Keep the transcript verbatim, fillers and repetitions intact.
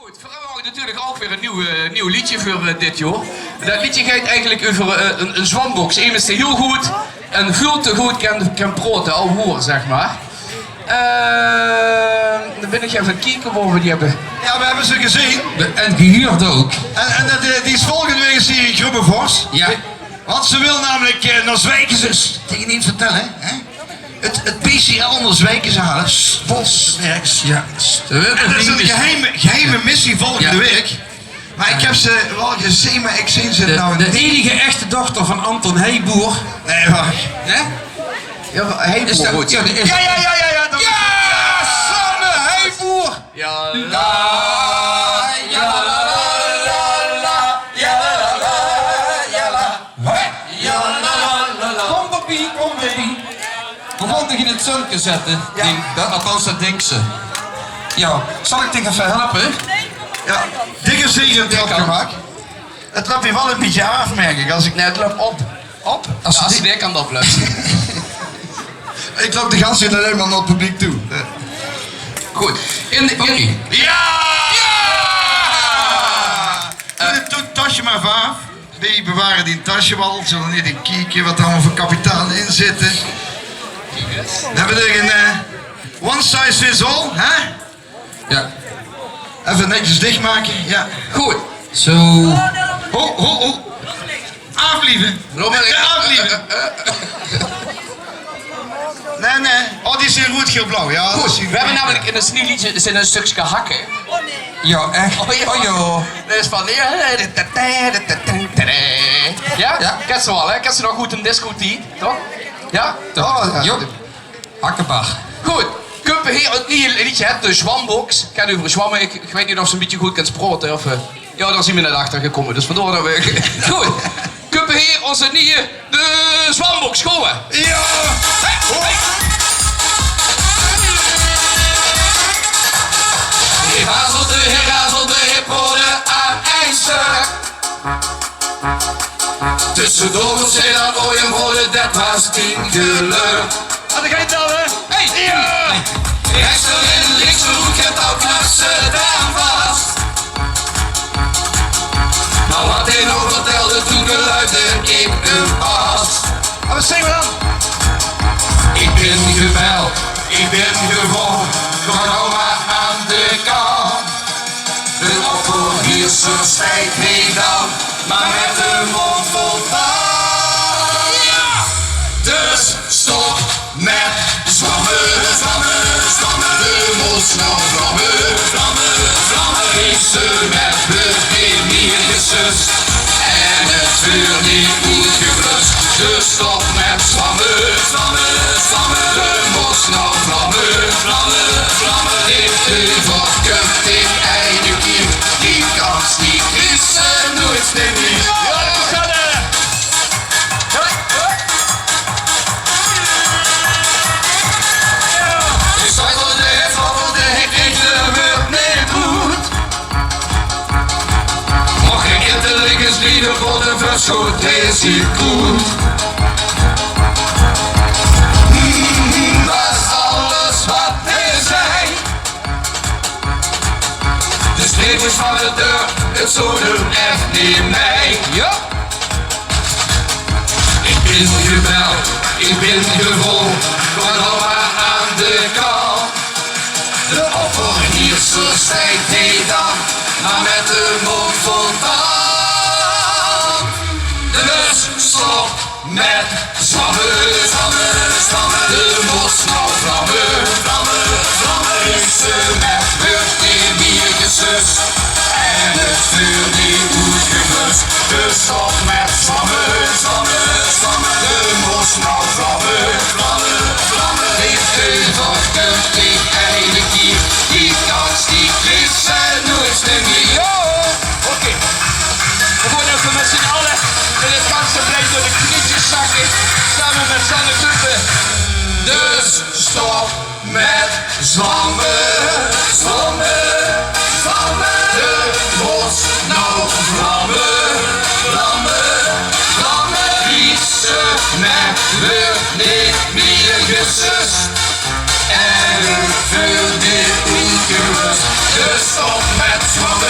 Good, veer höbbe natuurlik ouch weer e nuuj, eh, nuuj leedje veur, eh, dit jaor. Dat leedje geit eigelik euver, eh, ein, ein zwamboks. Emes dae hiel good en väöl te good kan, kan praote, al hoor, zeg maar. Eh, dan bön ich effe aan 't kieke wo v'r die höbbe. Jao, v'r höbbe ze gezeen. En gehuurd ouch. En, en dat, eh, die is volgende waek is die in Grubbevors. Jao. Want ze wil namelik, eh, nao Zwijkens, taenge nemes vertèlle, hè? 't, 't P C L nao Zwijkens haole. Sst, sst, nergens. Jao, sst. En dat is ein geheime, geheime missie volgende waek. Mer ich höb ze waal gezeen, mer ich zeen ze noe neet. De einige echte dochter van Anton Heijboer. Nae, wach. Hè? Jao, Heijboer. Is dat, jao, dat is... Jao, jao, jao, jao, jao, dat is... Jao, Sanne Heijboer! Jao, la, jao, la, la, la, jao, la, la, jao, la. Hè? Jao, la, la, la, la. Kóm, pappie, kóm, baby. V'r gaon dich in 't zunke zètte. Jao. Dink, dat, althans, dat dinks se. Jao, zal ich dich effe helpe? Jao, dikke zeker. 't Löp waal e bietje aaf, merk ich, es ich... Nae, 't löp op. Op? Es se dich dao kans op löpe. Ich löp de ganse tied allein mer nao 't publiek toe. Good. In de, in... Jao! Jao! Eh, doe 't tasje mer aaf. Veer beware dien tasje waal, zölle v'r neet ins kieke wat d'r allemaol veur kapitaal in zit. V'r höbbe d'r ein, eh, one size fits all, hè? Jao. Effe netjes dichmake, jao. Good. Zo. Ho, ho, ho. Aafblieve. Jao, aafblieve. Nae, nae. Oh, die zeen roed, geel, blauw. Jao, good. V'r höbbe namelik in 't nuuj leedje, zeen e stökske hakke. Jao, ech? Oh, jao. Oh, jao. Dat is van, jao, jao? Kins se waal, hè? Kins se nog good in discotied, toch? Jao? Toch? Oh, jao. Jop. Hakkebach. Good. Kump heer 't nuuj leedje, hè, de zwamboks. Geit euver zwamme. Ich, ich weit neet of se e bietje good kins praote, of, eh, jao, dao zeen v'r net achter gekómme. Dus vandaar dat v'r... Good. Kump heer, ós nuuj, de zwamboks, kómme. Jao. Hè, hè. Heer razelde, heer razelde, heer praote aan ein stök. Tössedoor zeen dan ooi en woorde, det waas tien gelök. Aan de geit al, hè? Hey! Jao! Rechts d'rin, links d'roet, get al knapste daan vas. Mer wat 'r nog vertèlde, toen geluifde ich 'm pas. Wat zinge v'r dan? Ich bin gebeld, ich bin gevraog, gaon noe mer aan de kant. De opperheerser steit neet aan, mer mit de mónd vol tand. Jao! Dus stop mit zwamme, zwamme, zwamme. De mós nao vlamme, vlamme, vlamme. Is ze mit beurt neet mieë gesus en 't vuur neet oetgeblus. Dus stop mit zwamme, zwamme, zwamme. De mós nao vlamme, vlamme, vlamme. Dit euverkump dich eine kier. Die kans, die kriegs se noeits neet mieë. Jao, det is 't, eh. Jao, jao. Ich zag al, de hef, de hef, ich, eh, weur neet oet. Mag ich intelligence leader worden, verschoot deze koet. Mm, dat is alles wat hij zei. De streep is van de deur, het zoon er echt niet mee. Ja. Ich bin gebeld, ich bin gevraog, gaon noe mer aan de kant. De opperheerser steit neet aan, mer mit de mónd vol tand. Dus stop mit zwamme, zwamme, zwamme. De mós nao vlamme, vlamme, vlamme. Is ze mit beurt neet mieë gesus en 't vuur neet oetgeblus. Dus stop mit zwamme, zwamme, zwamme. De mós nao vlamme, vlamme, vlamme. Dit euverkump dich eine kier. Die kans, die kriegs se noeits neet mieë. Jao! Oké. V'r gaon effe mit z'n alle in 't ganse plein door de kneetjes zakke. Same mit Sanne Kuppe. Dus stop mit zwamme, zwamme, zwamme. De mós nao vlamme, vlamme, vlamme. Is ze mit beurt neet mieë gesus en 't vuur neet oetgeblus. Dus stop mit zwamme.